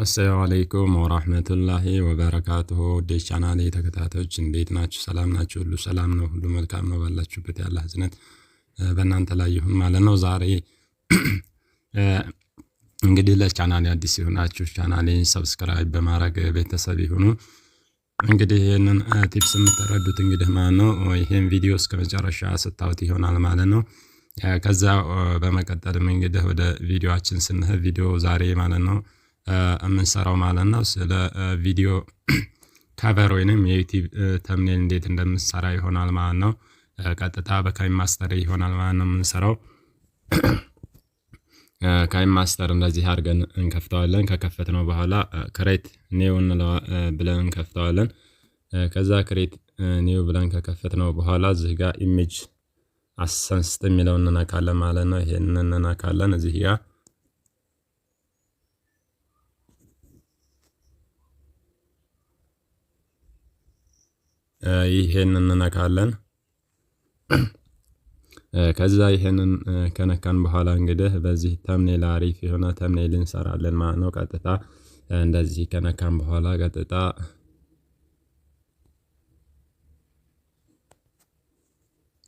አሰላሙ አለይኩም ወራህመቱላሂ ወበረካቱሁ። ውድ ቻናሌ ተከታታዮች እንዴት ናችሁ? ሰላም ናችሁ? ሁሉ ሰላም ነው፣ ሁሉ መልካም ነው። ባላችሁበት ያለ እዝነት በእናንተ ላይ ይሁን ማለት ነው። ዛሬ እንግዲህ ለቻናሌ አዲስ የሆናችሁ ቻናሌን subscribe በማድረግ ቤተሰብ ይሁኑ። እንግዲህ ይህንን tips የምትረዱት እንግዲህ ማለት ነው ይህን ቪዲዮ እስከ መጨረሻ ስታዩት ይሆናል ማለት ነው። ከዛ በመቀጠልም እንግዲህ ወደ ቪዲዮአችን ስንሄድ ቪዲዮ ዛሬ ማለት ነው የምንሰራው ማለት ነው ስለ ቪዲዮ cover ወይንም የ YouTube thumbnail እንዴት እንደምንሰራ ይሆናል ማለት ነው። ቀጥታ በ KineMaster ይሆናል ማለት ነው የምንሰራው። KineMaster እንደዚህ አድርገን እንከፍተዋለን። ከከፈትነው በኋላ create new ብለን እንከፍተዋለን። ከዛ create new ብለን ከከፈትነው በኋላ እዚህ ጋር image assets የሚለውን እንነካለን ማለት ነው። ይሄንን እንነካለን እዚህ ጋር ይሄንን እንነካለን። ከዛ ይሄንን ከነካን በኋላ እንግዲህ በዚህ thumbnail አሪፍ የሆነ thumbnail እንሰራለን ማለት ነው። ቀጥታ እንደዚህ ከነካን በኋላ ቀጥታ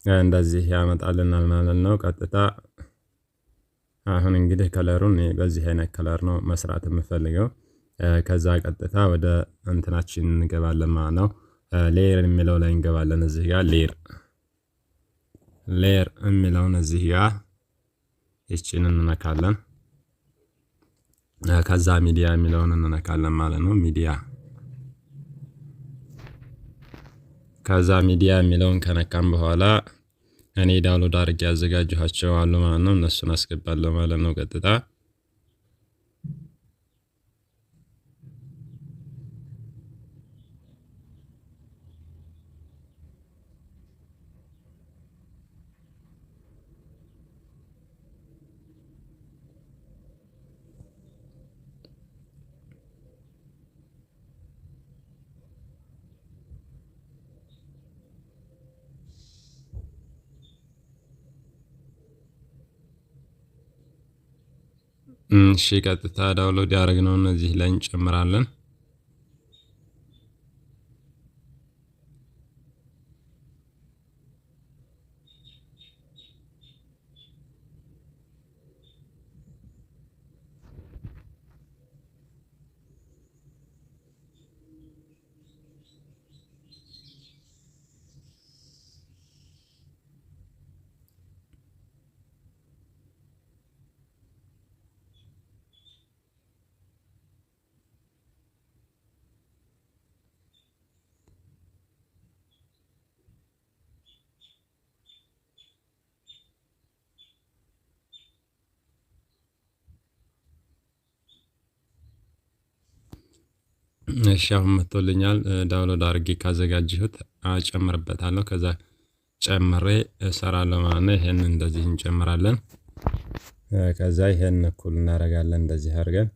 እንደዚህ ያመጣልናል ማለት ነው። ቀጥታ አሁን እንግዲህ color ኡን በዚህ አይነት color ነው መስራት የምፈልገው። ከዛ ቀጥታ ወደ እንትናችን እንገባለን ማለት ነው። Layer የሚለው ላይ እንገባለን። እዚህ ጋር layer የሚለውን እዚህ ጋር ይቺን እንነካለን። ከዛ ሚዲያ የሚለውን እንነካለን ማለት ነው። ሚዲያ ከዛ ሚዲያ የሚለውን ከነካም በኋላ እኔ download አድርጌ ያዘጋጀኋቸው አሉ ማለት ነው። እነሱን አስገባለሁ ማለት ነው ቀጥታ። እሺ ቀጥታ download ያደረግነውን እነዚህ ላይ እንጨምራለን። እሺ አሁን መጥቶልኛል። Download አድርጌ ካዘጋጀሁት አጨምርበታለሁ። ከዛ ጨምሬ እሰራለሁ ማለት ነው። ይሄንን እንደዚህ እንጨምራለን። ከዛ ይሄን እኩል እናደርጋለን እንደዚህ አድርገን።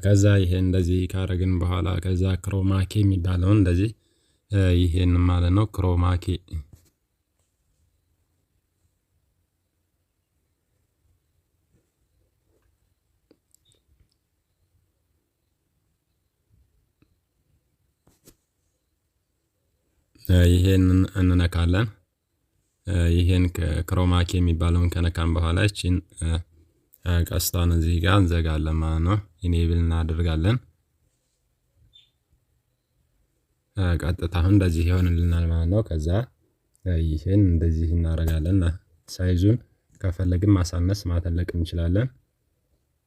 ከዛ ይሄ እንደዚህ ካረግን በኋላ ከዛ chroma key የሚባለውን እንደዚህ ይሄን ማለት ነው chroma key ይሄንን እንነካለን። ይሄን chroma key የሚባለውን ከነካን በኋላ እቺን ቀስቷን እዚህ ጋር እንዘጋለን ማለት ነው። Enable እናደርጋለን። ቀጥታ አሁን እንደዚህ ይሆንልናል ማለት ነው። ከዛ ይሄን እንደዚህ እናደርጋለን። Size ኡን ከፈለግን ማሳነስ ማተለቅ እንችላለን።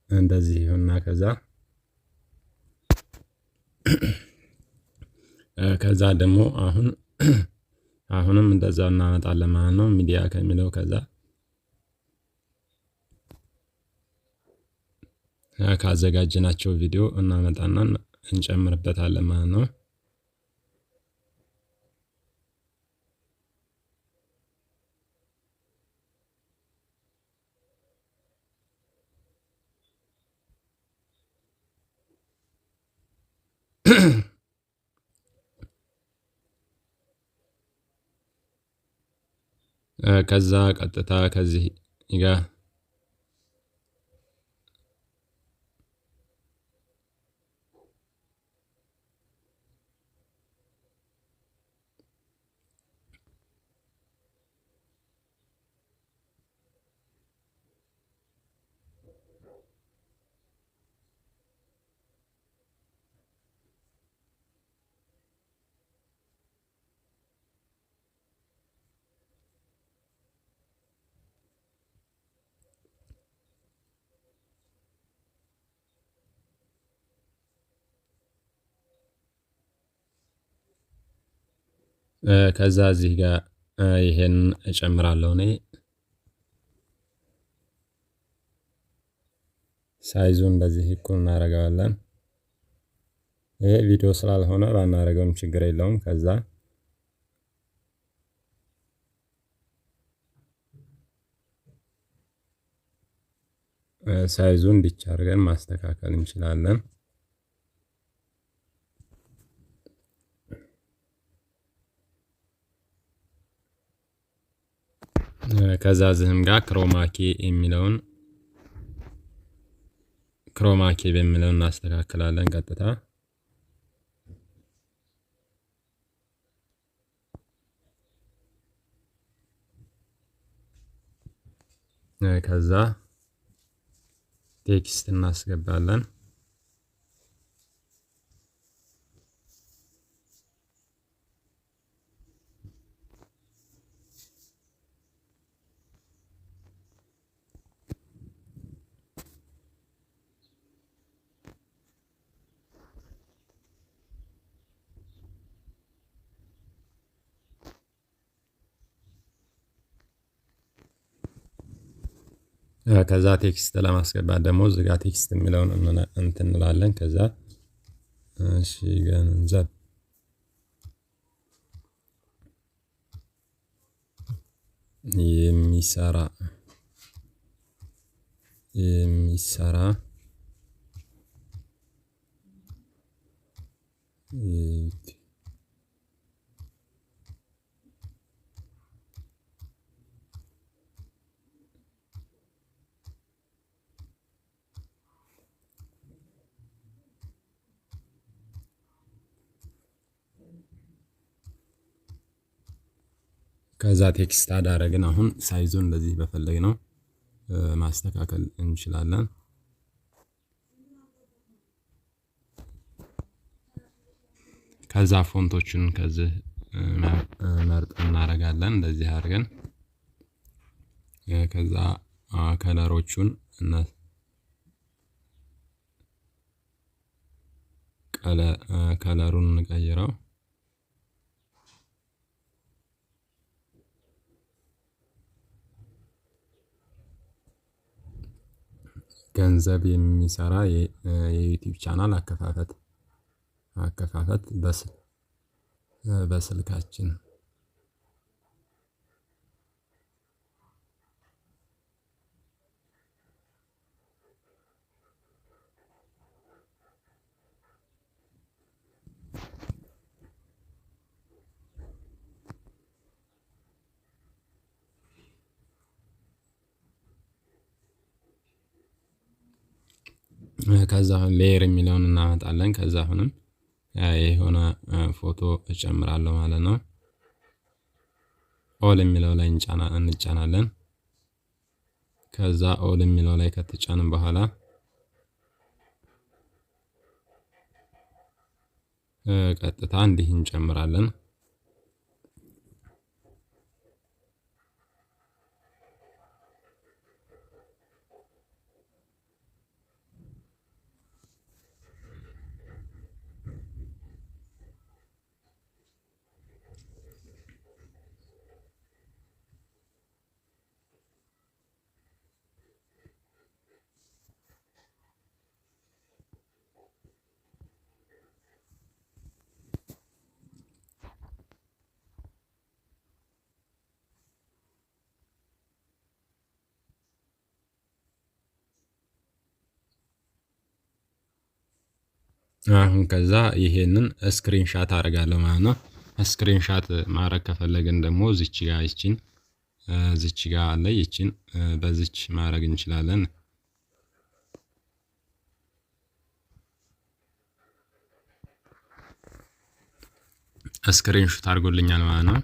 እንደዚህ ይሆንና ከዛ ደግሞ አሁንም እንደዛ እናመጣለን ማለት ነው። ሚዲያ ከሚለው ከዛ ካዘጋጀናቸው ቪዲዮ እናመጣና እንጨምርበታለን ማለት ነው። ከዛ ቀጥታ ከዚህ ጋር ከዛ እዚህ ጋር ይሄን እጨምራለሁ እኔ size ኡን እንደዚህ እኩል እናደርገዋለን። ይሄ ቪዲዮ ስላልሆነ ባናደርገውም ችግር የለውም። ከዛ size ኡን እንዲች አድርገን ማስተካከል እንችላለን። ከዛ እዚህም ጋር chroma key የሚለውን chroma key በሚለው እናስተካክላለን ቀጥታ። ከዛ text እናስገባለን። ከዛ text ለማስገባት ደግሞ እዚህ ጋር text የሚለውን እንትን እንላለን። ከዛ እሺ ገንዘብ የሚሰራ የሚሰራ ከዛ text አዳረግን። አሁን size ኡን እንደዚህ በፈለግነው ማስተካከል እንችላለን። ከዛ font ኦችን ከዚህ መርጥ እናደርጋለን እንደዚህ አድርገን። ከዛ color ኦቹን እና color ኡን እንቀይረው። ገንዘብ የሚሰራ የ YouTube channel አከፋፈት አከፋፈት በስልካችን። ከዛ አሁን layer የሚለውን እናመጣለን። ከዛ አሁንም የሆነ ፎቶ እጨምራለሁ ማለት ነው። All የሚለው ላይ እንጫናለን። ከዛ all የሚለው ላይ ከተጫንን በኋላ ቀጥታ እንዲህ እንጨምራለን። አሁን ከዛ ይሄንን screenshot አደርጋለሁ ማለት ነው። Screenshot ማድረግ ከፈለግን ደግሞ እዚች ጋር ይቺን እዚች ጋር አለ። ይችን በዚች ማድረግ እንችላለን። Screenshot አድርጎልኛል ማለት ነው።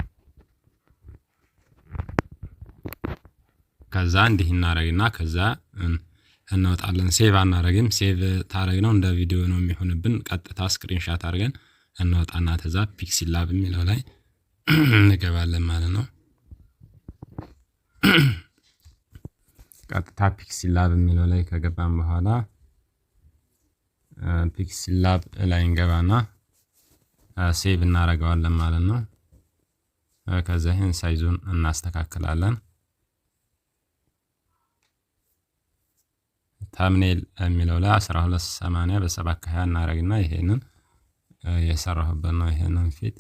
ከዛ እንዲህ እናረግና ከዛ እንወጣለን። Save አናረግም። Save ካረግነው እንደ ቪዲዮ ነው የሚሆንብን። ቀጥታ screenshot አድርገን እንወጣና ከዛ PixelLab የሚለው ላይ እንገባለን ማለት ነው። ቀጥታ PixelLab የሚለው ላይ ከገባን በኋላ PixelLab ላይ እንገባና save እናደርገዋለን ማለት ነው። ከዛ ይህን size ኡን እናስተካክላለን። Thumbnail የሚለው ላይ 1280 በ720 እናደርግና ይሄንን የሰራሁበት ነው። ይሄንን ፊት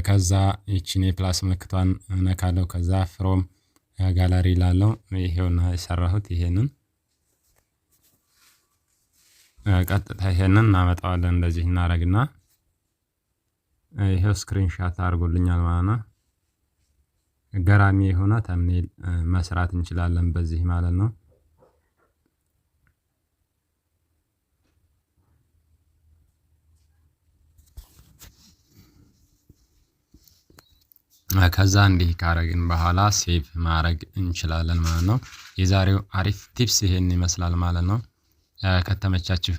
ከዛ ይቺን የ plus ምልክቷን እነካለሁ። ከዛ from gallery ላለው ይሄውና የሰራሁት ይሄንን ቀጥታ ይሄንን እናመጣዋለን። እንደዚህ እናረግና ይሄው screenshot አድርጎልኛል ማለት ነው። ገራሚ የሆነ thumbnail መስራት እንችላለን በዚህ ማለት ነው። ከዛ እንዲህ ካረግን በኋላ save ማድረግ እንችላለን ማለት ነው። የዛሬው አሪፍ tips ይሄን ይመስላል ማለት ነው። ከተመቻችሁ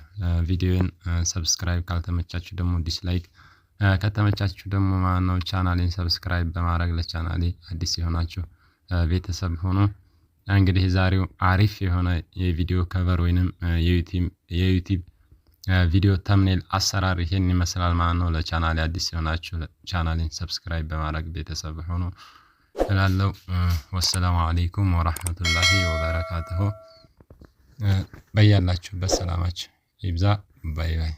ቪዲዮን subscribe፣ ካልተመቻችሁ ደግሞ dislike፣ ከተመቻችሁ ደግሞ ማለት ነው ቻናሌን subscribe በማድረግ ለቻናሌ አዲስ የሆናችሁ ቤተሰብ ሆኖ እንግዲህ የዛሬው አሪፍ የሆነ የቪዲዮ cover ወይንም የዩቲዩብ ቪዲዮ thumbnail አሰራር ይሄን ይመስላል ማለት ነው። ለቻናሌ አዲስ የሆናችሁ ቻናሌን subscribe በማድረግ ቤተሰብ ሆኖ እላለሁ። والسلام عليكم ورحمة الله وبركاته። በያላችሁበት ሰላማችሁ ይብዛ። Bye bye።